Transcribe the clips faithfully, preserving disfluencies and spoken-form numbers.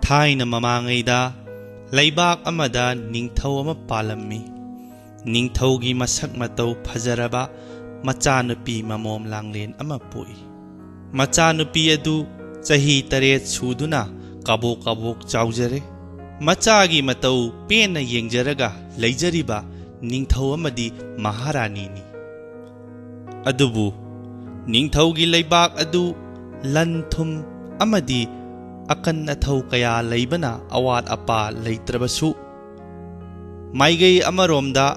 ꯊꯥꯏꯅ ꯃꯃꯥꯡꯉꯩꯗ ꯂꯩꯕꯥꯛ ꯑꯃꯗ ꯅꯤꯡꯊꯧ ꯑꯃ ꯄꯥꯜꯂꯝꯃꯤ꯫ ꯅꯤꯡꯊꯧꯒꯤ ꯃꯁꯛ ꯃꯇꯧ ꯐꯖꯔꯕ ꯃꯆꯥꯅꯨꯄꯤ ꯃꯃꯣꯝ ꯂꯥꯡꯂꯦꯟ ꯑꯃ ꯄꯣꯛꯏ꯫ ꯃꯆꯥꯅꯨꯄꯤ ꯑꯗꯨ ꯆꯍꯤ ꯇꯔꯦꯠ ꯁꯨꯗꯨꯅ ꯀꯕꯣꯛ ꯀꯕꯣꯛ ꯆꯥꯎꯖꯔꯦ꯫ ꯃꯆꯥꯒꯤ ꯃꯇꯧ ꯄꯦꯟꯅ ꯌꯦꯡꯖꯔꯒ ꯂꯩꯖꯔꯤꯕ ꯅꯤꯡꯊꯧ ꯑꯃꯗꯤ ꯃꯍꯥꯔꯥꯅꯤꯅꯤ꯫ ꯑꯗꯨꯕꯨ ꯅꯤꯡꯊꯧꯒꯤ ꯂꯩꯕꯥꯛ ꯑꯗꯨ ꯂꯟ ꯊꯨꯝ ꯑꯃꯗꯤ ꯑꯀꯟ ꯑꯊꯧ ꯀꯌꯥ ꯂꯩꯕꯅ ꯑꯋꯥꯠ ꯑꯄꯥ ꯂꯩꯇ꯭ꯔꯕꯁꯨ, ꯃꯥꯏꯀꯩ ꯑꯃꯔꯣꯝꯗ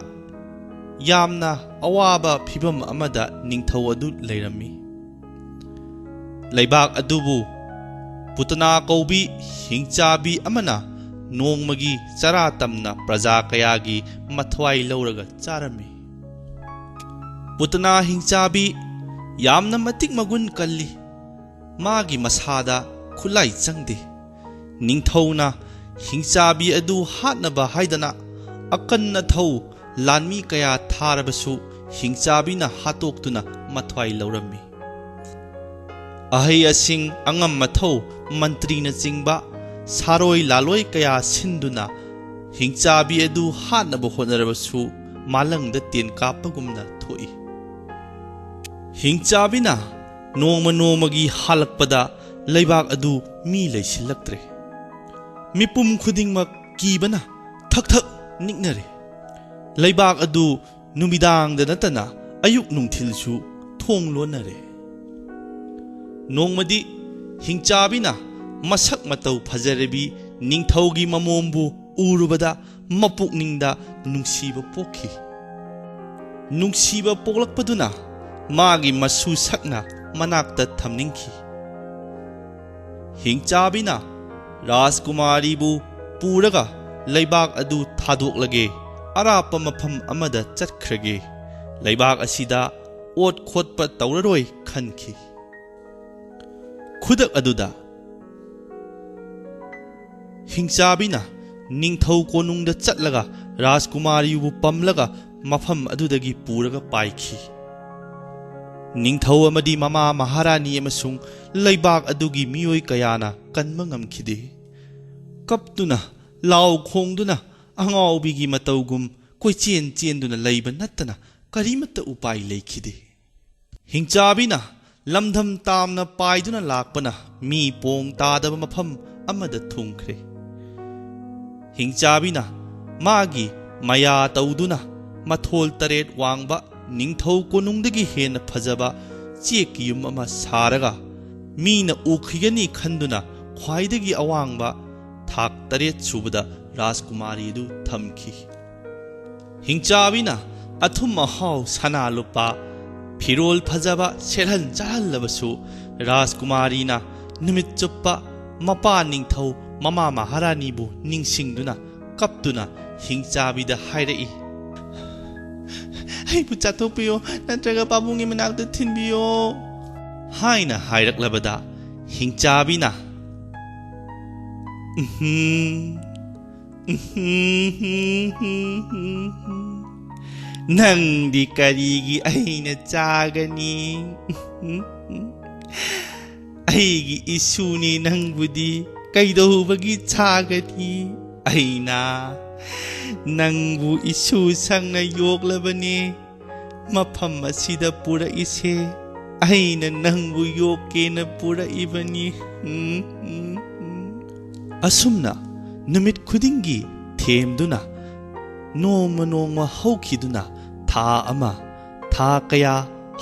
ꯌꯥꯝꯅ ꯑꯋꯥꯕ ꯐꯤꯚꯝ ꯑꯃꯗ ꯅꯤꯡꯊꯧ ꯑꯗꯨ ꯂꯩꯔꯝꯃꯤ꯫ ꯂꯩꯕꯥꯛ ꯑꯗꯨꯕꯨ ꯄꯨꯇꯅꯥ ꯀꯧꯕꯤ ꯍꯤꯡꯆꯥꯕꯤ ꯑꯃꯅ ꯅꯣꯡꯃꯒꯤ ꯆꯔꯥ ꯇꯝꯅ ꯄ꯭ꯔꯖꯥ ꯀꯌꯥꯒꯤ ꯃꯊ꯭ꯋꯥꯏ ꯂꯧꯔꯒ ꯆꯥꯔꯝꯃꯤ꯫ ꯄꯨꯇꯅꯥ ꯍꯤꯡꯆꯥꯕꯤ ꯌꯥꯝꯅ ꯃꯇꯤꯛ ꯃꯒꯨꯟ ꯀꯜꯂꯤ꯫ ꯃꯥꯒꯤ ꯃꯁꯥꯗ ꯈꯨꯠꯂꯥꯏ ꯆꯪꯗꯦ꯫ ꯅꯤꯡꯊꯧꯅ ꯍꯤꯡꯆꯥꯕꯤ ꯑꯗꯨ ꯍꯥꯠꯅꯕ ꯍꯥꯏꯗꯅ ꯑꯀꯟ ꯑꯊꯧ ꯂꯥꯟꯃꯤ ꯀꯌꯥ ꯊꯥꯔꯕꯁꯨ, ꯍꯤꯡꯆꯥꯕꯤꯅ ꯍꯥꯠꯇꯣꯛꯇꯨꯅ ꯃꯊ꯭ꯋꯥꯏ ꯂꯧꯔꯝꯃꯤ꯫ ꯑꯍꯩ ꯑꯁꯤꯡ, ꯑꯉꯝ ꯑꯊꯧ ꯃꯟꯇ꯭ꯔꯤꯅꯆꯤꯡꯕ ꯁꯥꯔꯣꯏ ꯂꯥꯂꯣꯏ ꯀꯌꯥ ꯁꯤꯟꯗꯨꯅ ꯍꯤꯡꯆꯥꯕꯤ ꯑꯗꯨ ꯍꯥꯠꯅꯕ ꯍꯣꯠꯅꯔꯕꯁꯨ, ꯃꯥꯂꯪꯗ ꯇꯦꯟ ꯀꯥꯞꯄꯒꯨꯝꯅ ꯊꯣꯛꯏ꯫ ꯍꯤꯡꯆꯥꯕꯤꯅ ꯅꯣꯡꯃ ꯅꯣꯡꯃꯒꯤ ꯍꯥꯜꯂꯛꯄꯗ ꯂꯩꯕꯥꯛ ꯑꯗꯨ ꯃꯤ ꯂꯩꯁꯤꯜꯂꯛꯇ꯭ꯔꯦ꯫ ꯃꯤꯄꯨꯝ ꯈꯨꯗꯤꯡꯃꯛ ꯀꯤꯕꯅ ꯊꯛ ꯊꯛ ꯅꯤꯛꯅꯔꯦ꯫ ꯂꯩꯕꯥꯛ ꯑꯗꯨ ꯅꯨꯃꯤꯗꯥꯡꯗ ꯅꯠꯇꯅ ꯑꯌꯨꯛ ꯅꯨꯡꯊꯤꯜꯁꯨ ꯊꯣꯡ ꯂꯣꯟꯅꯔꯦ꯫ ꯅꯣꯡꯃꯗꯤ ꯍꯤꯡꯆꯥꯕꯤꯅ ꯃꯁꯛ ꯃꯇꯧ ꯐꯖꯔꯕꯤ ꯅꯤꯡꯊꯧꯒꯤ ꯃꯃꯣꯝꯕꯨ ꯎꯔꯨꯕꯗ ꯃꯄꯨꯛꯅꯤꯡꯗ ꯅꯨꯡꯁꯤꯕ ꯄꯣꯛꯈꯤ꯫ ꯅꯨꯡꯁꯤꯕ ꯄꯣꯛꯂꯛꯄꯗꯨꯅ ꯃꯥꯒꯤ ꯃꯁꯨ ꯁꯛꯅ ꯃꯅꯥꯛꯇ ꯊꯝꯅꯤꯡꯈꯤ꯫ ꯍꯤꯡꯆꯥꯕꯤꯅ ꯔꯥꯖꯀꯨꯃꯥꯔꯤꯕꯨ ꯄꯨꯔꯒ ꯂꯩꯕꯥꯛ ꯑꯗꯨ ꯊꯥꯗꯣꯛꯂꯒꯦ, ꯑꯔꯥꯞꯄ ꯃꯐꯝ ꯑꯃꯗ ꯆꯠꯈ꯭ꯔꯒꯦ, ꯂꯩꯕꯥꯛ ꯑꯁꯤꯗ ꯑꯣꯠ ꯈꯣꯠꯄ ꯇꯧꯔꯔꯣꯏ ꯈꯟꯈꯤ꯫ ꯈꯨꯗꯛ ꯑꯗꯨꯗ ꯍꯤꯡꯆꯥꯕꯤꯅ ꯅꯤꯡꯊꯧ ꯀꯣꯅꯨꯡꯗ ꯆꯠꯂꯒ ꯔꯥꯖꯀꯨꯃꯥꯔꯤꯕꯨ ꯄꯝꯂꯒ ꯃꯐꯝ ꯑꯗꯨꯗꯒꯤ ꯄꯨꯔꯒ ꯄꯥꯏꯈꯤ꯫ ꯅꯤꯡꯊꯧ ꯑꯃꯗꯤ ꯃꯃꯥ ꯃꯍꯥꯔꯥꯅꯤ ꯑꯃꯁꯨꯡ ꯂꯩꯕꯥꯛ ꯑꯗꯨꯒꯤ ꯃꯤꯑꯣꯏ ꯀꯌꯥꯅ ꯀꯟꯕ ꯉꯝꯈꯤꯗꯦ꯫ ꯀꯞꯇꯨꯅ, ꯂꯥꯎ ꯈꯣꯡꯗꯨꯅ, ꯑꯉꯥꯎꯕꯤꯒꯤ ꯃꯇꯧꯒꯨꯝ ꯀꯣꯏꯆꯦꯟ ꯆꯦꯟꯗꯨꯅ ꯂꯩꯕ ꯅꯠꯇꯅ ꯀꯔꯤꯃꯠꯇ ꯎꯄꯥꯏ ꯂꯩꯈꯤꯗꯦ꯫ ꯍꯤꯡꯆꯥꯕꯤꯅ ꯂꯝꯗꯝ ꯇꯥꯝꯅ ꯄꯥꯏꯗꯨꯅ ꯂꯥꯛꯄꯅ ꯃꯤ ꯄꯣꯡ ꯇꯥꯗꯕ ꯃꯐꯝ ꯑꯃꯗ ꯊꯨꯡꯈ꯭ꯔꯦ꯫ ꯍꯤꯡꯆꯥꯕꯤꯅ ꯃꯥꯒꯤ ꯃꯌꯥ ꯇꯧꯗꯨꯅ ꯃꯊꯣꯜ ꯇꯔꯦꯠ ꯋꯥꯡꯕ, ꯅꯤꯡꯊꯧ ꯀꯣꯅꯨꯡꯗꯒꯤ ꯍꯦꯟꯅ ꯐꯖꯕ ꯆꯦꯛꯀꯤ ꯌꯨꯝ ꯑꯃ ꯁꯥꯔꯒ, ꯃꯤꯅ ꯎꯈꯤꯒꯅꯤ ꯈꯟꯗꯨꯅ ꯈ꯭ꯋꯥꯏꯗꯒꯤ ꯑꯋꯥꯡꯕ ꯊꯥꯛ ꯇꯔꯦꯠ ꯁꯨꯕꯗ ꯔꯥꯖꯀꯨꯃꯥꯔꯤ ꯑꯗꯨ ꯊꯝꯈꯤ꯫ ꯍꯤꯡꯆꯥꯕꯤꯅ ꯑꯊꯨꯝ ꯑꯍꯥꯎ, ꯁꯅꯥ ꯂꯨꯄꯥ, ꯐꯤꯔꯣꯜ ꯐꯖꯕ ꯁꯦꯠꯍꯟ ꯆꯥꯍꯜꯂꯕꯁꯨ, ꯔꯥꯖꯀꯨꯃꯥꯔꯤꯅ ꯅꯨꯃꯤꯠ ꯆꯨꯞꯄ ꯃꯄꯥ ꯅꯤꯡꯊꯧ, ꯃꯃꯥ ꯃꯍꯥꯔꯥꯅꯤꯕꯨ ꯅꯤꯡꯁꯤꯡꯗꯨꯅ ꯀꯞꯇꯨꯅ ꯍꯤꯡꯆꯥꯕꯤꯗ ꯍꯥꯏꯔꯛꯏ, "ꯑꯩꯕꯨ ꯆꯥꯊꯣꯛꯄꯤꯌꯣ, ꯅꯠꯇ꯭ꯔꯒ ꯄꯥꯕꯨꯡꯒꯤ ꯃꯅꯥꯛꯇ ꯊꯤꯟꯕꯤꯌꯣ" ꯍꯥꯏꯅ ꯍꯥꯏꯔꯛꯂꯕꯗ, ꯍꯤꯡꯆꯥꯕꯤꯅ, "ꯎꯝꯍꯨꯝ, ꯎꯝꯍꯨꯝ, ꯅꯪꯗꯤ ꯀꯔꯤꯒꯤ ꯑꯩꯅ ꯆꯥꯒꯅꯤ? ꯑꯩꯒꯤ ꯏꯁꯨꯅꯤ, ꯅꯪꯕꯨꯗꯤ ꯀꯩꯗꯧꯕꯒꯤ ꯆꯥꯒꯅꯤ? ꯑꯩꯅ ꯅꯪꯕꯨ ꯏꯁꯨ ꯁꯪꯅ ꯌꯣꯛꯂꯕꯅꯤ꯫ ꯃꯐꯝ ꯑꯁꯤꯗ ꯄꯨꯔꯛꯏꯁꯦ ꯑꯩꯅ ꯅꯪꯕꯨ ꯌꯣꯛꯀꯦꯅ ꯄꯨꯔꯛꯏꯕꯅꯤ꯫" ꯎꯝ, ꯎꯝ, ꯎꯝ꯫ ꯑꯁꯨꯝꯅ ꯅꯨꯃꯤꯠ ꯈꯨꯗꯤꯡꯒꯤ ꯊꯦꯝꯗꯨꯅ, ꯅꯣꯡꯃ ꯅꯣꯡꯃ ꯍꯧꯈꯤꯗꯨꯅ, ꯊꯥ ꯑꯃ, ꯊꯥ ꯀꯌꯥ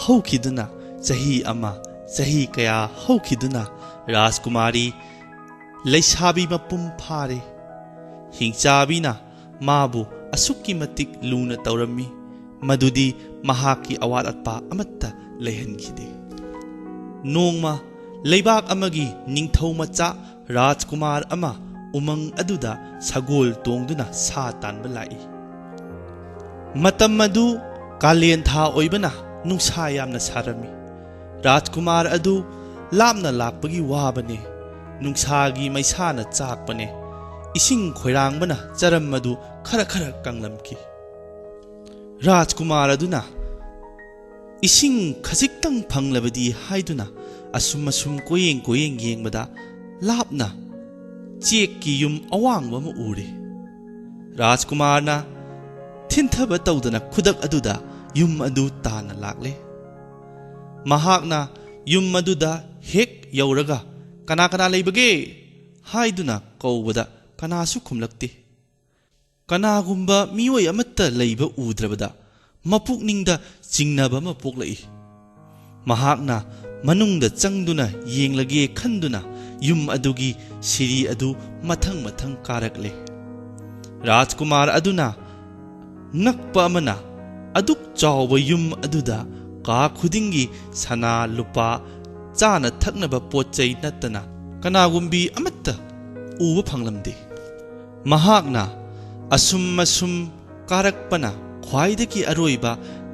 ꯍꯧꯈꯤꯗꯨꯅ, ꯆꯍꯤ ꯑꯃ, ꯆꯍꯤ ꯀꯌꯥ ꯍꯧꯈꯤꯗꯨꯅ, ꯔꯥꯖꯀꯨꯃꯥꯔꯤ ꯂꯩꯁꯥꯕꯤ ꯃꯄꯨꯡ ꯐꯥꯔꯦ꯫ ꯍꯤꯡꯆꯥꯕꯤꯅ ꯃꯥꯕꯨ ꯑꯁꯨꯛꯀꯤ ꯃꯇꯤꯛ ꯂꯨꯅ ꯇꯧꯔꯝꯃꯤ, ꯃꯗꯨꯗꯤ ꯃꯍꯥꯛꯀꯤ ꯑꯋꯥꯠ ꯑꯄꯥ ꯑꯃꯠꯇ ꯂꯩꯍꯟꯈꯤꯗꯦ꯫ ꯅꯣꯡꯃ ꯂꯩꯕꯥꯛ ꯑꯃꯒꯤ ꯅꯤꯡꯊꯧ ꯃꯆꯥ ꯔꯥꯖꯀꯨꯃꯥꯔ ꯑꯃ ꯎꯃꯪ ꯑꯗꯨꯗ ꯁꯒꯣꯜ ꯇꯣꯡꯗꯨꯅ ꯁꯥ ꯇꯥꯟꯕ ꯂꯥꯛꯏ꯫ ꯃꯇꯝ ꯑꯗꯨ ꯀꯥꯂꯦꯟ ꯊꯥ ꯑꯣꯏꯕꯅ ꯅꯨꯡꯁꯥ ꯌꯥꯝꯅ ꯁꯥꯔꯝꯃꯤ꯫ ꯔꯥꯖꯀꯨꯃꯥꯔ ꯑꯗꯨ ꯂꯥꯞꯅ ꯂꯥꯛꯄꯒꯤ ꯋꯥꯕꯅꯦ꯫ ꯅꯨꯡꯁꯥꯒꯤ ꯃꯩꯁꯥꯅ ꯆꯥꯛꯄꯅꯦ꯫ ꯏꯁꯤꯡ ꯈꯣꯏꯔꯥꯡꯕꯅ ꯆꯔꯝ ꯑꯗꯨ ꯈꯔ ꯈꯔ ꯀꯪꯂꯝꯈꯤ꯫ ꯔꯥꯖꯀꯨꯃꯥꯔ ꯑꯗꯨꯅ ꯏꯁꯤꯡ ꯈꯖꯤꯛꯇꯪ ꯐꯪꯂꯕꯗꯤ ꯍꯥꯏꯗꯨꯅ ꯑꯁꯨꯝ ꯑꯁꯨꯝ ꯀꯣꯏꯌꯦꯡ ꯀꯣꯏꯌꯦꯡ ꯌꯦꯡꯕꯗ, ꯂꯥꯞꯅ ꯆꯦꯛꯀꯤ ꯌꯨꯝ ꯑꯋꯥꯡꯕ ꯑꯃ ꯎꯔꯦ꯫ ꯔꯥꯖꯀꯨꯃꯥꯔꯅ ꯊꯤꯟꯊꯕ ꯇꯧꯗꯅ ꯈꯨꯗꯛ ꯑꯗꯨꯗ ꯌꯨꯝ ꯑꯗꯨ ꯇꯥꯟꯅ ꯂꯥꯛꯂꯦ꯫ ꯃꯍꯥꯛꯅ ꯌꯨꯝ ꯑꯗꯨꯗ ꯍꯦꯛ ꯌꯧꯔꯒ, "ꯀꯅꯥ ꯀꯅꯥ ꯂꯩꯕꯒꯦ?" ꯍꯥꯏꯗꯨꯅ ꯀꯧꯕꯗ ꯀꯅꯥꯁꯨ ꯈꯨꯝꯂꯛꯇꯦ꯫ ꯀꯅꯥꯒꯨꯝꯕ ꯃꯤꯑꯣꯏ ꯑꯃꯠꯇ ꯂꯩꯕ ꯎꯗ꯭ꯔꯕꯗ ꯃꯄꯨꯛꯅꯤꯡꯗ ꯆꯤꯡꯅꯕ ꯑꯃ ꯄꯣꯛꯂꯛꯏ꯫ ꯃꯍꯥꯛꯅ ꯃꯅꯨꯡꯗ ꯆꯪꯗꯨꯅ ꯌꯦꯡꯂꯒꯦ ꯈꯟꯗꯨꯅ ꯌꯨꯝ ꯑꯗꯨꯒꯤ ꯁꯤꯔꯤ ꯑꯗꯨ ꯃꯊꯪ ꯃꯊꯪ ꯀꯥꯔꯛꯂꯦ꯫ ꯔꯥꯖꯀꯨꯃꯥꯔ ꯑꯗꯨꯅ ꯉꯛꯄ ꯑꯃꯅ, ꯑꯗꯨꯛ ꯆꯥꯎꯕ ꯌꯨꯝ ꯑꯗꯨꯗ ꯀꯥ ꯈꯨꯗꯤꯡꯒꯤ ꯁꯅꯥ ꯂꯨꯄꯥ, ꯆꯥꯅ ꯊꯛꯅꯕ ꯄꯣꯠ ꯆꯩ ꯅꯠꯇꯅ ꯀꯅꯥꯒꯨꯝꯕꯤ ꯑꯃꯠꯇ ꯎꯕ ꯐꯪꯂꯝꯗꯦ꯫ ꯃꯍꯥꯛꯅ ꯑꯁꯨꯝ ꯑꯁꯨꯝ ꯀꯥꯔꯛꯄꯅ ꯈ꯭ꯋꯥꯏꯗꯒꯤ ꯑꯔꯣꯏꯕ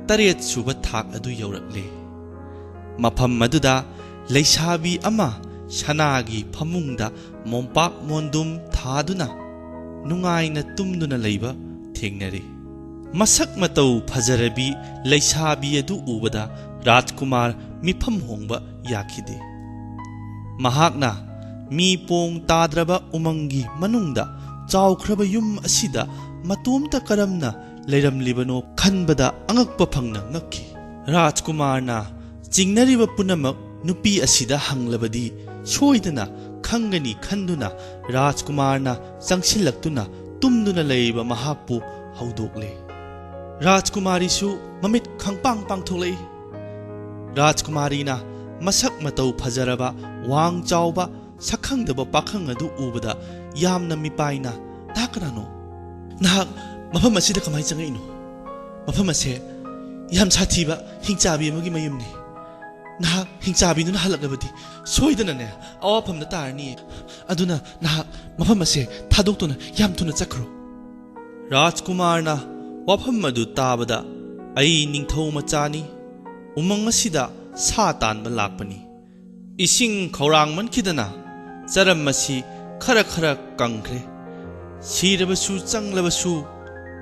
ꯇꯔꯦꯠ ꯁꯨꯕ ꯊꯥꯛ ꯑꯗꯨ ꯌꯧꯔꯛꯂꯦ꯫ ꯃꯐꯝ ꯑꯗꯨꯗ ꯂꯩꯁꯥꯕꯤ ꯑꯃ ꯁꯅꯥꯒꯤ ꯐꯃꯨꯡꯗ ꯃꯣꯝꯄꯥꯛ ꯃꯣꯟꯗꯨꯝ ꯊꯥꯗꯨꯅ ꯅꯨꯡꯉꯥꯏꯅ ꯇꯨꯝꯗꯨꯅ ꯂꯩꯕ ꯊꯦꯡꯅꯔꯦ꯫ ꯃꯁꯛ ꯃꯇꯧ ꯐꯖꯔꯕꯤ ꯂꯩꯁꯥꯕꯤ ꯑꯗꯨ ꯎꯕꯗ ꯔꯥꯖꯀꯨꯃꯥꯔ ꯃꯤꯐꯝ ꯍꯣꯡꯕ ꯌꯥꯈꯤꯗꯦ꯫ ꯃꯍꯥꯛꯅ ꯃꯤ ꯄꯣꯡ ꯇꯥꯗ꯭ꯔꯕ ꯎꯃꯪꯒꯤ ꯃꯅꯨꯡꯗ ꯆꯥꯎꯈ꯭ꯔꯕ ꯌꯨꯝ ꯑꯁꯤꯗ ꯃꯇꯣꯝꯇ ꯀꯔꯝꯅ ꯂꯩꯔꯝꯂꯤꯕꯅꯣ ꯈꯟꯕꯗ ꯑꯉꯛꯄ ꯐꯪꯅ ꯉꯛꯈꯤ꯫ ꯔꯥꯖꯀꯨꯃꯥꯔꯅ ꯆꯤꯡꯅꯔꯤꯕ ꯄꯨꯝꯅꯃꯛ ꯅꯨꯄꯤ ꯑꯁꯤꯗ ꯍꯪꯂꯕꯗꯤ ꯁꯣꯏꯗꯅ ꯈꯪꯒꯅꯤ ꯈꯟꯗꯨꯅ ꯔꯥꯖꯀꯨꯃꯥꯔꯅ ꯆꯪꯁꯤꯜꯂꯛꯇꯨꯅ ꯇꯨꯝꯗꯨꯅ ꯂꯩꯔꯤꯕ ꯃꯍꯥꯛꯄꯨ ꯍꯧꯗꯣꯛꯂꯦ꯫ ꯔꯥꯖꯀꯨꯃꯥꯔꯤꯁꯨ ꯃꯃꯤꯠ ꯈꯪꯄꯥꯡ ꯄꯥꯡꯊꯣꯛꯂꯛꯏ꯫ ꯔꯥꯖꯀꯨꯃꯥꯔꯤꯅ ꯃꯁꯛ ꯃꯇꯧ ꯐꯖꯔꯕ, ꯋꯥꯡ ꯆꯥꯎꯕ, ꯁꯛꯈꯪꯗꯕ ꯄꯥꯈꯪ ꯑꯗꯨ ꯎꯕꯗ ꯌꯥꯝꯅ ꯃꯤꯄꯥꯏꯅ, "ꯅꯍꯥꯛ ꯀꯅꯥꯅꯣ? ꯅꯍꯥꯛ ꯃꯐꯝ ꯑꯁꯤꯗ ꯀꯃꯥꯏꯅ ꯆꯪꯉꯛꯏꯅꯣ? ꯃꯐꯝ ꯑꯁꯦ ꯌꯥꯝ ꯁꯥꯊꯤꯕ ꯍꯤꯡꯆꯥꯕꯤ ꯑꯃꯒꯤ ꯃꯌꯨꯝꯅꯤ꯫ ꯅꯍꯥꯛ ꯍꯤꯡꯆꯥꯕꯤꯗꯨꯅ ꯍꯜꯂꯛꯂꯕꯗꯤ ꯁꯣꯏꯗꯅꯅꯦ ꯑꯋꯥꯐꯝꯗ ꯇꯥꯔꯅꯤꯌꯦ꯫ ꯑꯗꯨꯅ ꯅꯍꯥꯛ ꯃꯐꯝ ꯑꯁꯦ ꯊꯥꯗꯣꯛꯇꯨꯅ ꯌꯥꯝ ꯊꯨꯅ ꯆꯠꯈ꯭ꯔꯣ꯫" ꯔꯥꯖꯀꯨꯃꯥꯔꯅ ꯋꯥꯐꯝ ꯑꯗꯨ ꯇꯥꯕꯗ, "ꯑꯩ ꯅꯤꯡꯊꯧ ꯃꯆꯥꯅꯤ꯫ ꯎꯃꯪ ꯑꯁꯤꯗ ꯁꯥ ꯇꯥꯟꯕ ꯂꯥꯛꯄꯅꯤ꯫ ꯏꯁꯤꯡ ꯈꯧꯔꯥꯡꯃꯟꯈꯤꯗꯅ ꯆꯔꯝ ꯑꯁꯤ ꯈꯔ ꯈꯔ ꯀꯪꯈ꯭ꯔꯦ꯫ ꯁꯤꯔꯕꯁꯨ ꯆꯪꯂꯕꯁꯨ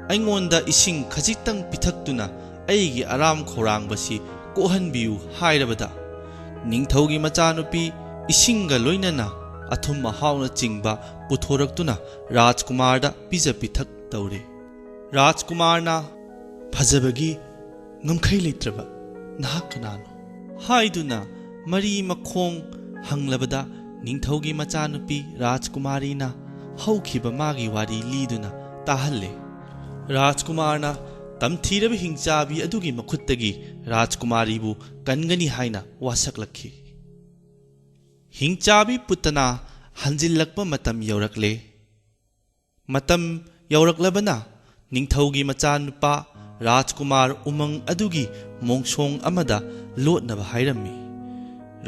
ꯑꯩꯉꯣꯟꯗ ꯏꯁꯤꯡ ꯈꯖꯤꯛꯇꯪ ꯄꯤꯊꯛꯇꯨꯅ ꯑꯩꯒꯤ ꯑꯔꯥꯝ ꯈꯧꯔꯥꯡꯕꯁꯤ ꯀꯣꯛꯍꯟꯕꯤꯌꯨ" ꯍꯥꯏꯔꯕꯗ, ꯅꯤꯡꯊꯧꯒꯤ ꯃꯆꯥꯅꯨꯄꯤ ꯏꯁꯤꯡꯒ ꯂꯣꯏꯅꯅ ꯑꯊꯨꯝ ꯑꯍꯥꯎꯅꯆꯤꯡꯕ ꯄꯨꯊꯣꯔꯛꯇꯨꯅ ꯔꯥꯖꯀꯨꯃꯥꯔꯗ ꯄꯤꯖ ꯄꯤꯊꯛ ꯇꯧꯔꯦ꯫ ꯔꯥꯖꯀꯨꯃꯥꯔꯅ, "ꯐꯖꯕꯒꯤ ꯉꯝꯈꯩ ꯂꯩꯇ꯭ꯔꯕ ꯅꯍꯥꯛ ꯀꯅꯥꯅꯣ?" ꯍꯥꯏꯗꯨꯅ ꯃꯔꯤ ꯃꯈꯣꯡ ꯍꯪꯂꯕꯗ ꯅꯤꯡꯊꯧꯒꯤ ꯃꯆꯥꯅꯨꯄꯤ ꯔꯥꯖꯀꯨꯃꯥꯔꯤꯅ ꯍꯧꯈꯤꯕ ꯃꯥꯒꯤ ꯋꯥꯔꯤ ꯂꯤꯗꯨꯅ ꯇꯥꯍꯜꯂꯦ꯫ ꯔꯥꯖꯀꯨꯃꯥꯔꯅ ꯇꯝꯊꯤꯔꯕ ꯍꯤꯡꯆꯥꯕꯤ ꯑꯗꯨꯒꯤ ꯃꯈꯨꯠꯇꯒꯤ ꯔꯥꯖꯀꯨꯃꯥꯔꯤꯕꯨ ꯀꯟꯒꯅꯤ ꯍꯥꯏꯅ ꯋꯥꯁꯛꯂꯛꯈꯤ꯫ ꯍꯤꯡꯆꯥꯕꯤ ꯄꯨꯇꯅꯥ ꯍꯟꯖꯤꯜꯂꯛꯄ ꯃꯇꯝ ꯌꯧꯔꯛꯂꯦ꯫ ꯃꯇꯝ ꯌꯧꯔꯛꯂꯕꯅ ꯅꯤꯡꯊꯧꯒꯤ ꯃꯆꯥꯅꯨꯄꯥ ꯔꯥꯖꯀꯨꯃꯥꯔ ꯎꯃꯪ ꯑꯗꯨꯒꯤ ꯃꯣꯡꯁꯣꯡ ꯑꯃꯗ ꯂꯣꯠꯅꯕ ꯍꯥꯏꯔꯝꯃꯤ꯫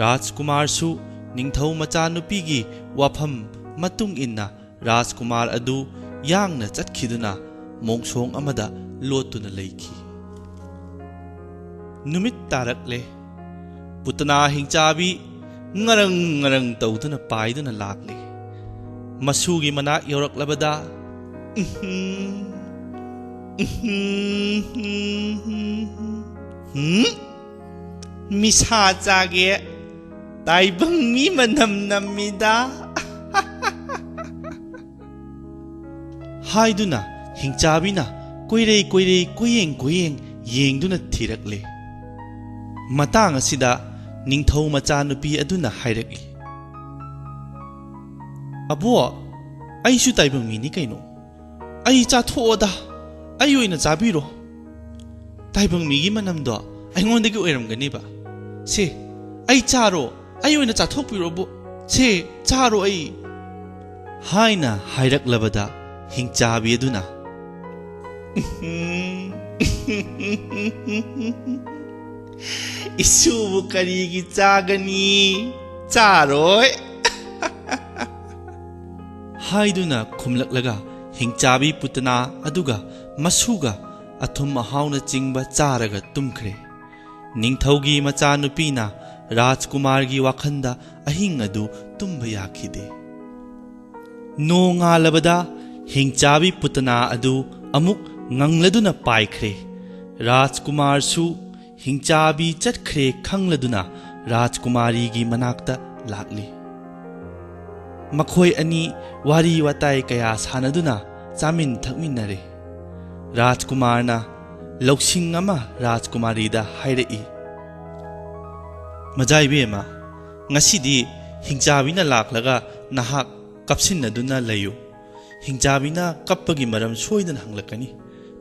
ꯔꯥꯖꯀꯨꯃꯥꯔꯁꯨ ꯅꯤꯡꯊꯧ ꯃꯆꯥꯅꯨꯄꯤꯒꯤ ꯋꯥꯐꯝ ꯃꯇꯨꯡ ꯏꯟꯅ ꯔꯥꯖꯀꯨꯃꯥꯔ ꯑꯗꯨ ꯌꯥꯡꯅ ꯆꯠꯈꯤꯗꯨꯅ ꯃꯣꯡꯁꯣꯡ ꯑꯃꯗ ꯂꯣꯠꯇꯨꯅ ꯂꯩꯈꯤ꯫ ꯅꯨꯃꯤꯠ ꯇꯥꯔꯛꯂꯦ꯫ ꯄꯨꯇꯅꯥ ꯍꯤꯡꯆꯥꯕꯤ ꯉꯔꯪ ꯉꯔꯪ ꯇꯧꯗꯨꯅ ꯄꯥꯏꯗꯨꯅ ꯂꯥꯛꯂꯦ꯫ ꯃꯁꯨꯒꯤ ꯃꯅꯥꯛ ꯌꯧꯔꯛꯂꯕꯗ, "ꯎꯝ, ꯎꯝ, ꯎꯝ, ꯃꯤꯁꯥ ꯆꯥꯒꯦ, ꯇꯥꯏꯕꯪ ꯃꯤ ꯃꯅꯝ ꯅꯝꯃꯤꯗ" ꯍꯥꯏꯗꯨꯅ ꯍꯤꯡꯆꯥꯕꯤꯅ ꯀꯣꯏꯔꯩ ꯀꯣꯏꯔꯩ, ꯀꯣꯏꯌꯦꯡ ꯀꯣꯏꯌꯦꯡ ꯌꯦꯡꯗꯨꯅ ꯊꯤꯔꯛꯂꯦ꯫ ꯃꯇꯥꯡ ꯑꯁꯤꯗ ꯅꯤꯡꯊꯧ ꯃꯆꯥꯅꯨꯄꯤ ꯑꯗꯨꯅ ꯍꯥꯏꯔꯛꯂꯤ, "ꯑꯕꯣ, ꯑꯩꯁꯨ ꯇꯥꯏꯕꯪ ꯃꯤꯅꯤ ꯀꯩꯅꯣ꯫ ꯑꯩ ꯆꯥꯊꯣꯛꯑꯣꯗ, ꯑꯩ ꯑꯣꯏꯅ ꯆꯥꯕꯤꯔꯣ꯫ ꯇꯥꯏꯕꯪ ꯃꯤꯒꯤ ꯃꯅꯝꯗꯣ ꯑꯩꯉꯣꯟꯗꯒꯤ ꯑꯣꯏꯔꯝꯒꯅꯦꯕ꯫ ꯁꯦ, ꯑꯩ ꯆꯥꯔꯣ, ꯑꯩ ꯑꯣꯏꯅ ꯆꯥꯊꯣꯛꯄꯤꯔꯣꯕꯨ꯫ ꯁꯦ, ꯆꯥꯔꯣ ꯑꯩ" ꯍꯥꯏꯅ ꯍꯥꯏꯔꯛꯂꯕꯗ ꯍꯤꯡꯆꯥꯕꯤ ꯑꯗꯨꯅ, "ꯏꯁꯨꯕꯨ ꯀꯔꯤꯒꯤ ꯆꯥꯒꯅꯤ? ꯆꯥꯔꯣꯏ" ꯍꯥꯏꯗꯨꯅ ꯈꯨꯝꯂꯛꯂꯒ ꯍꯤꯡꯆꯥꯕꯤ ꯄꯨꯇꯅꯥ ꯑꯗꯨꯒ ꯃꯁꯨꯒ ꯑꯊꯨꯝ ꯑꯍꯥꯎꯅꯆꯤꯡꯕ ꯆꯥꯔꯒ ꯇꯨꯝꯈ꯭ꯔꯦ꯫ ꯅꯤꯡꯊꯧꯒꯤ ꯃꯆꯥꯅꯨꯄꯤꯅ ꯔꯥꯖꯀꯨꯃꯥꯔꯒꯤ ꯋꯥꯈꯜꯗ ꯑꯍꯤꯡ ꯑꯗꯨ ꯇꯨꯝꯕ ꯌꯥꯈꯤꯗꯦ꯫ ꯅꯣꯡꯉꯥꯜꯂꯕꯗ ꯍꯤꯡꯆꯥꯕꯤ ꯄꯨꯇꯅꯥ ꯑꯗꯨ ꯑꯃꯨꯛ ꯉꯪꯂꯗꯨꯅ ꯄꯥꯏꯈ꯭ꯔꯦ꯫ ꯔꯥꯖꯀꯨꯃꯥꯔꯁꯨ ꯍꯤꯡꯆꯥꯕꯤ ꯆꯠꯈ꯭ꯔꯦ ꯈꯪꯂꯗꯨꯅ ꯔꯥꯖꯀꯨꯃꯥꯔꯤꯒꯤ ꯃꯅꯥꯛꯇ ꯂꯥꯛꯂꯤ꯫ ꯃꯈꯣꯏ ꯑꯅꯤ ꯋꯥꯔꯤ ꯋꯥꯇꯥꯏ ꯀꯌꯥ ꯁꯥꯟꯅꯗꯨꯅ ꯆꯥꯃꯤꯟ ꯊꯛꯃꯤꯟꯅꯔꯦ꯫ ꯔꯥꯖꯀꯨꯃꯥꯔꯅ ꯂꯧꯁꯤꯡ ꯑꯃ ꯔꯥꯖꯀꯨꯃꯥꯔꯤꯗ ꯍꯥꯏꯔꯛꯏ, "ꯃꯖꯥ ꯏꯕꯦꯝꯃ, ꯉꯁꯤꯗꯤ ꯍꯤꯡꯆꯥꯕꯤꯅ ꯂꯥꯛꯂꯒ ꯅꯍꯥꯛ ꯀꯞꯁꯤꯟꯅꯗꯨꯅ ꯂꯩꯌꯨ꯫ ꯍꯤꯡꯆꯥꯕꯤꯅ ꯀꯞꯄꯒꯤ ꯃꯔꯝ ꯁꯣꯏꯗꯅ ꯍꯪꯂꯛꯀꯅꯤ꯫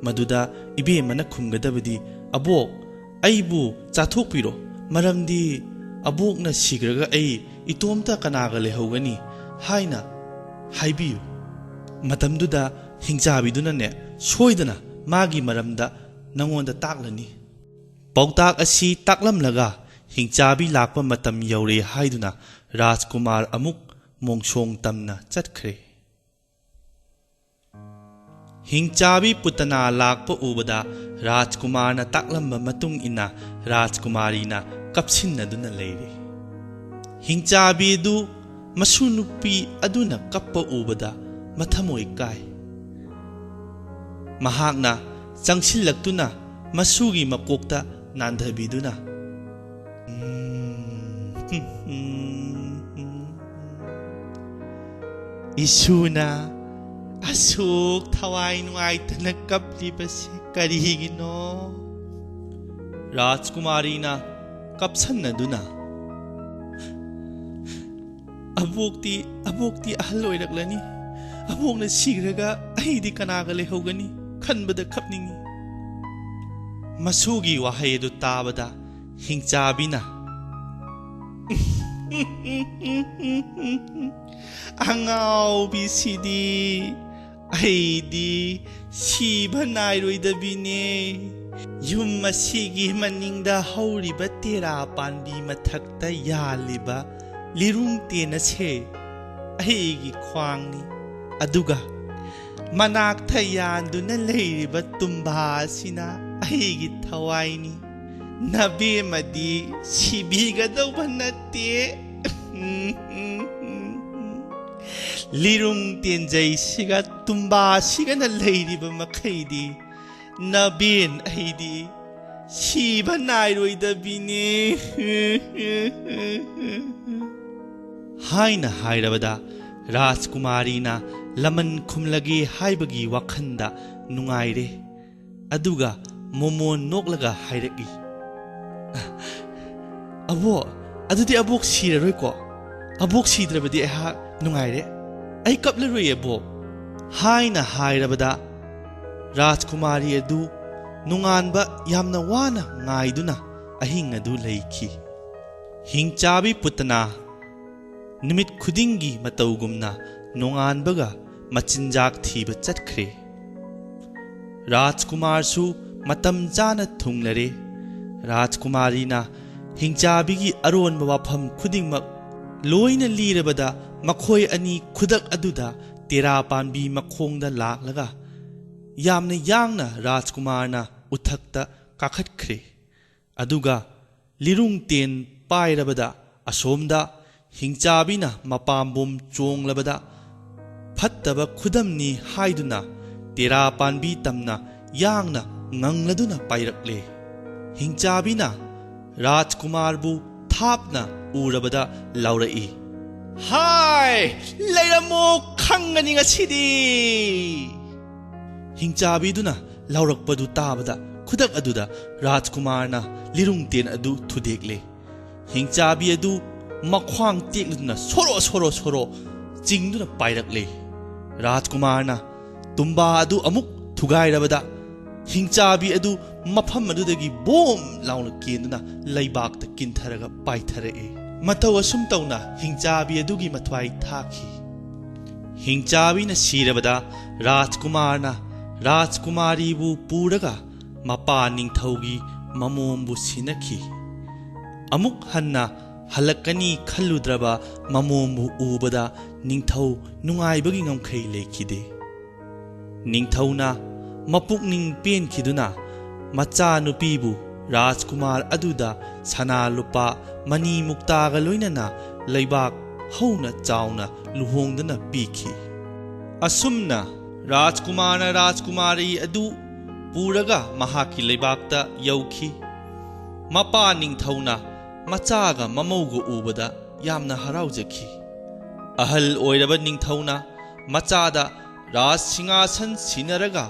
ꯃꯗꯨꯗ ꯏꯕꯦꯝꯃꯅ ꯈꯨꯝꯒꯗꯕꯗꯤ, 'ꯑꯕꯣꯛ, ꯑꯩꯕꯨ ꯆꯥꯊꯣꯛꯄꯤꯔꯣ, ꯃꯔꯝꯗꯤ ꯑꯕꯣꯛꯅ ꯁꯤꯈ꯭ꯔꯒ ꯑꯩ ꯏꯇꯣꯝꯇ ꯀꯅꯥꯒ ꯂꯩꯍꯧꯒꯅꯤ?' ꯍꯥꯏꯅ ꯍꯥꯏꯕꯤꯌꯨ꯫ ꯃꯇꯝꯗꯨꯗ ꯍꯤꯡꯆꯥꯕꯤꯗꯨꯅꯅꯦ, ꯁꯣꯏꯗꯅ ꯃꯥꯒꯤ ꯃꯔꯝꯗ ꯅꯉꯣꯟꯗ ꯇꯥꯛꯂꯅꯤ꯫" ꯄꯥꯎꯇꯥꯛ ꯑꯁꯤ ꯇꯥꯛꯂꯝꯂꯒ ꯍꯤꯡꯆꯥꯕꯤ ꯂꯥꯛꯄ ꯃꯇꯝ ꯌꯧꯔꯦ ꯍꯥꯏꯗꯨꯅ ꯔꯥꯖꯀꯨꯃꯥꯔ ꯑꯃꯨꯛ ꯃꯣꯡꯁꯣꯡ ꯇꯝꯅ ꯆꯠꯈ꯭ꯔꯦ꯫ ꯍꯤꯡꯆꯥꯕꯤ ꯄꯨꯇꯅꯥ ꯂꯥꯛꯄ ꯎꯕꯗ ꯔꯥꯖꯀꯨꯃꯥꯔꯅ ꯇꯥꯛꯂꯝꯕ ꯃꯇꯨꯡ ꯏꯟꯅ ꯔꯥꯖꯀꯨꯃꯥꯔꯤꯅ ꯀꯞꯁꯤꯟꯅꯗꯨꯅ ꯂꯩꯔꯤ꯫ ꯍꯤꯡꯆꯥꯕꯤꯗꯨ ꯃꯁꯨ ꯅꯨꯄꯤ ꯑꯗꯨꯅ ꯀꯞꯄ ꯎꯕꯗ ꯃꯊꯃꯣꯏ ꯀꯥꯏ꯫ ꯃꯍꯥꯛꯅ ꯆꯪꯁꯤꯜꯂꯛꯇꯨꯅ ꯃꯁꯨꯒꯤ ꯃꯀꯣꯛꯇ ꯅꯥꯟꯊꯕꯤꯗꯨꯅ, "ꯏꯁꯨꯅ ꯑꯁꯨꯛ ꯊꯋꯥꯏ ꯅꯨꯡꯉꯥꯏꯇꯅ ꯀꯞꯂꯤꯕꯁꯤ ꯀꯔꯤꯒꯤꯅꯣ?" ꯔꯥꯖꯀꯨꯃꯥꯔꯤꯅ ꯀꯞꯁꯟꯅꯗꯨꯅ, "ꯑꯕꯣꯛꯇꯤ, ꯑꯕꯣꯛꯇꯤ ꯑꯍꯜ ꯑꯣꯏꯔꯛꯂꯅꯤ꯫ ꯑꯕꯣꯛꯅ ꯁꯤꯈ꯭ꯔꯒ ꯑꯩꯗꯤ ꯀꯅꯥꯒ ꯂꯩꯍꯧꯒꯅꯤ? ꯈꯟꯕꯗ ꯀꯞꯅꯤꯡꯏ꯫" ꯃꯁꯨꯒꯤ ꯋꯥꯍꯩ ꯑꯗꯨ ꯇꯥꯕꯗ ꯍꯤꯡꯆꯥꯕꯤꯅ, "ꯑꯉꯥꯎꯕꯤꯁꯤꯗꯤ, ꯑꯩꯗꯤ ꯁꯤꯕ ꯅꯥꯏꯔꯣꯏꯗꯕꯤꯅꯦ꯫ ꯌꯨꯝ ꯑꯁꯤꯒꯤ ꯃꯅꯤꯡꯗ ꯍꯧꯔꯤꯕ ꯇꯦꯔꯥ ꯄꯥꯟꯕꯤ ꯃꯊꯛꯇ ꯌꯥꯜꯂꯤꯕ ꯂꯤꯔꯨꯡ ꯇꯦꯟ ꯑꯁꯦ ꯑꯩꯒꯤ ꯈ꯭ꯋꯥꯡꯅꯤ, ꯑꯗꯨꯒ ꯃꯅꯥꯛꯇ ꯌꯥꯟꯗꯨꯅ ꯂꯩꯔꯤꯕ ꯇꯨꯝꯕꯥ ꯑꯁꯤꯅ ꯑꯩꯒꯤ ꯊꯋꯥꯏꯅꯤ꯫ ꯅꯕꯦꯝꯃꯗꯤ ꯁꯤꯕꯤꯒꯗꯧꯕ ꯅꯠꯇꯦ꯫" ꯂꯤꯔꯨꯡ ꯇꯦꯟꯖꯩꯁꯤꯒ ꯇꯨꯝꯕꯥꯁꯤꯒꯅ ꯂꯩꯔꯤꯕ ꯃꯈꯩꯗꯤ ꯅꯕꯦꯟ ꯑꯩꯗꯤ ꯁꯤꯕ ꯅꯥꯏꯔꯣꯏꯗꯕꯤꯅꯤ ꯍꯥꯏꯅ ꯍꯥꯏꯔꯕꯗ, ꯔꯥꯖꯀꯨꯃꯥꯔꯤꯅ ꯂꯃꯟ ꯈꯨꯝꯂꯒꯦ ꯍꯥꯏꯕꯒꯤ ꯋꯥꯈꯜꯗ ꯅꯨꯡꯉꯥꯏꯔꯦ꯫ ꯑꯗꯨꯒ ꯃꯣꯃꯣꯟ ꯅꯣꯛꯂꯒ ꯍꯥꯏꯔꯛꯏ, "ꯑꯕꯣꯛ, ꯑꯗꯨꯗꯤ ꯑꯕꯣꯛ ꯁꯤꯔꯔꯣꯏꯀꯣ? ꯑꯕꯣꯛ ꯁꯤꯗ꯭ꯔꯕꯗꯤ ꯑꯩꯍꯥꯛ ꯅꯨꯡꯉꯥꯏꯔꯦ꯫ ꯑꯩ ꯀꯞꯂꯔꯣꯏ, ꯑꯕꯣꯛ," ꯍꯥꯏꯅ ꯍꯥꯏꯔꯕꯗ, ꯔꯥꯖꯀꯨꯃꯥꯔꯤ ꯑꯗꯨ ꯅꯣꯡꯉꯥꯟꯕ ꯌꯥꯝꯅ ꯋꯥꯅ ꯉꯥꯏꯗꯨꯅ ꯑꯍꯤꯡ ꯑꯗꯨ ꯂꯩꯈꯤ꯫ ꯍꯤꯡꯆꯥꯕꯤ ꯄꯨꯇꯅꯥ ꯅꯨꯃꯤꯠ ꯈꯨꯗꯤꯡꯒꯤ ꯃꯇꯧꯒꯨꯝꯅ ꯅꯣꯡꯉꯥꯟꯕꯒ ꯃꯆꯤꯟꯖꯥꯛ ꯊꯤꯕ ꯆꯠꯈ꯭ꯔꯦ꯫ ꯔꯥꯖꯀꯨꯃꯥꯔꯁꯨ ꯃꯇꯝ ꯆꯥꯅ ꯊꯨꯡꯂꯔꯦ꯫ ꯔꯥꯖꯀꯨꯃꯥꯔꯤꯅ ꯍꯤꯡꯆꯥꯕꯤꯒꯤ ꯑꯔꯣꯟꯕ ꯋꯥꯐꯝ ꯈꯨꯗꯤꯡꯃꯛ ꯂꯣꯏꯅ ꯂꯤꯔꯕꯗ, ꯃꯈꯣꯏ ꯑꯅꯤ ꯈꯨꯗꯛ ꯑꯗꯨꯗ ꯇꯦꯔꯥ ꯄꯥꯟꯕꯤ ꯃꯈꯣꯡꯗ ꯂꯥꯛꯂꯒ ꯌꯥꯝꯅ ꯌꯥꯡꯅ ꯔꯥꯖꯀꯨꯃꯥꯔꯅ ꯎꯊꯛꯇ ꯀꯥꯈꯠꯈ꯭ꯔꯦ꯫ ꯑꯗꯨꯒ ꯂꯤꯔꯨꯡ ꯇꯦꯟ ꯄꯥꯏꯔꯕꯗ, ꯑꯁꯣꯝꯗ ꯍꯤꯡꯆꯥꯕꯤꯅ ꯃꯄꯥꯝꯕꯣꯝ ꯆꯣꯡꯂꯕꯗ, ꯐꯠꯇꯕ ꯈꯨꯗꯝꯅꯤ ꯍꯥꯏꯗꯨꯅ ꯇꯦꯔꯥ ꯄꯥꯟꯕꯤ ꯇꯝꯅ ꯌꯥꯡꯅ ꯉꯪꯂꯗꯨꯅ ꯄꯥꯏꯔꯛꯂꯦ꯫ ꯍꯤꯡꯆꯥꯕꯤꯅ ꯔꯥꯖꯀꯨꯃꯥꯔꯕꯨ ꯊꯥꯞꯅ ꯎꯔꯕꯗ ꯂꯥꯎꯔꯛꯏ, "ꯍꯥꯏ, ꯂꯩꯔꯝꯃꯣ, ꯈꯪꯒꯅꯤ ꯉꯁꯤꯗꯤ!" ꯍꯤꯡꯆꯥꯕꯤꯗꯨꯅ ꯂꯥꯎꯔꯛꯄꯗꯨ ꯇꯥꯕꯗ, ꯈꯨꯗꯛ ꯑꯗꯨꯗ ꯔꯥꯖꯀꯨꯃꯥꯔꯅ ꯂꯤꯔꯨꯡꯇꯦꯟ ꯑꯗꯨ ꯊꯨꯗꯦꯛꯂꯦ꯫ ꯍꯤꯡꯆꯥꯕꯤ ꯑꯗꯨ ꯃꯈ꯭ꯋꯥꯡ ꯇꯦꯛꯂꯗꯨꯅ ꯁꯣꯔꯣ ꯁꯣꯔꯣ ꯁꯣꯔꯣ ꯆꯤꯡꯗꯨꯅ ꯄꯥꯏꯔꯛꯂꯦ꯫ ꯔꯥꯖꯀꯨꯃꯥꯔꯅ ꯇꯨꯝꯕꯥ ꯑꯗꯨ ꯑꯃꯨꯛ ꯊꯨꯒꯥꯏꯔꯕꯗ, ꯍꯤꯡꯆꯥꯕꯤ ꯑꯗꯨ ꯃꯐꯝ ꯑꯗꯨꯗꯒꯤ ꯕꯣꯝ ꯂꯥꯎꯅ ꯀꯦꯟꯗꯨꯅ ꯂꯩꯕꯥꯛꯇ ꯀꯤꯟꯊꯔꯒ ꯄꯥꯏꯊꯔꯛꯏ꯫ ꯃꯇꯧ ꯑꯁꯨꯝ ꯇꯧꯅ ꯍꯤꯡꯆꯥꯕꯤ ꯑꯗꯨꯒꯤ ꯃꯊ꯭ꯋꯥꯏ ꯊꯥꯈꯤ꯫ ꯍꯤꯡꯆꯥꯕꯤꯅ ꯁꯤꯔꯕꯗ, ꯔꯥꯖꯀꯨꯃꯥꯔꯅ ꯔꯥꯖꯀꯨꯃꯥꯔꯤꯕꯨ ꯄꯨꯔꯒ ꯃꯄꯥ ꯅꯤꯡꯊꯧꯒꯤ ꯃꯃꯣꯝꯕꯨ ꯁꯤꯟꯅꯈꯤ꯫ ꯑꯃꯨꯛ ꯍꯟꯅ ꯍꯜꯂꯛꯀꯅꯤ ꯈꯜꯂꯨꯗ꯭ꯔꯕ ꯃꯃꯣꯝꯕꯨ ꯎꯕꯗ ꯅꯤꯡꯊꯧ ꯅꯨꯡꯉꯥꯏꯕꯒꯤ ꯉꯝꯈꯩ ꯂꯩꯈꯤꯗꯦ꯫ ꯅꯤꯡꯊꯧꯅ ꯃꯄꯨꯛꯅꯤꯡ ꯄꯦꯟꯈꯤꯗꯨꯅ ꯃꯆꯥꯅꯨꯄꯤꯕꯨ ꯔꯥꯖꯀꯨꯃꯥꯔ ꯑꯗꯨꯗ ꯁꯅꯥ ꯂꯨꯄꯥ, ꯃꯅꯤ ꯃꯨꯛꯇꯥꯒ ꯂꯣꯏꯅꯅ ꯂꯩꯕꯥꯛ ꯍꯧꯅ ꯆꯥꯎꯅ ꯂꯨꯍꯣꯡꯗꯨꯅ ꯄꯤꯈꯤ꯫ ꯑꯁꯨꯝꯅ ꯔꯥꯖꯀꯨꯃꯥꯔꯅ ꯔꯥꯖꯀꯨꯃꯥꯔꯤ ꯑꯗꯨ ꯄꯨꯔꯒ ꯃꯍꯥꯛꯀꯤ ꯂꯩꯕꯥꯛꯇ ꯌꯧꯈꯤ꯫ ꯃꯄꯥ ꯅꯤꯡꯊꯧꯅ ꯃꯆꯥꯒ ꯃꯃꯧꯒ ꯎꯕꯗ ꯌꯥꯝꯅ ꯍꯔꯥꯎꯖꯈꯤ꯫ ꯑꯍꯜ ꯑꯣꯏꯔꯕ ꯅꯤꯡꯊꯧꯅ ꯃꯆꯥꯗ ꯔꯥꯖ ꯁꯤꯡꯍꯥꯁꯟ ꯁꯤꯟꯅꯔꯒ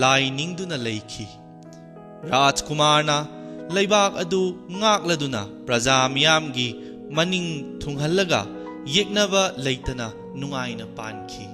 ꯂꯥꯏ ꯅꯤꯡꯗꯨꯅ ꯂꯩꯈꯤ꯫ ꯔꯥꯖꯀꯨꯃꯥꯔꯅ ꯂꯩꯕꯥꯛ ꯑꯗꯨ ꯉꯥꯛꯂꯗꯨꯅ ꯄ꯭ꯔꯖꯥ ꯃꯤꯌꯥꯝꯒꯤ ꯃꯅꯤꯡ ꯊꯨꯡꯍꯜꯂꯒ ꯌꯦꯛꯅꯕ ꯂꯩꯇꯅ ꯅꯨꯡꯉꯥꯏꯅ ꯄꯥꯟꯈꯤ꯫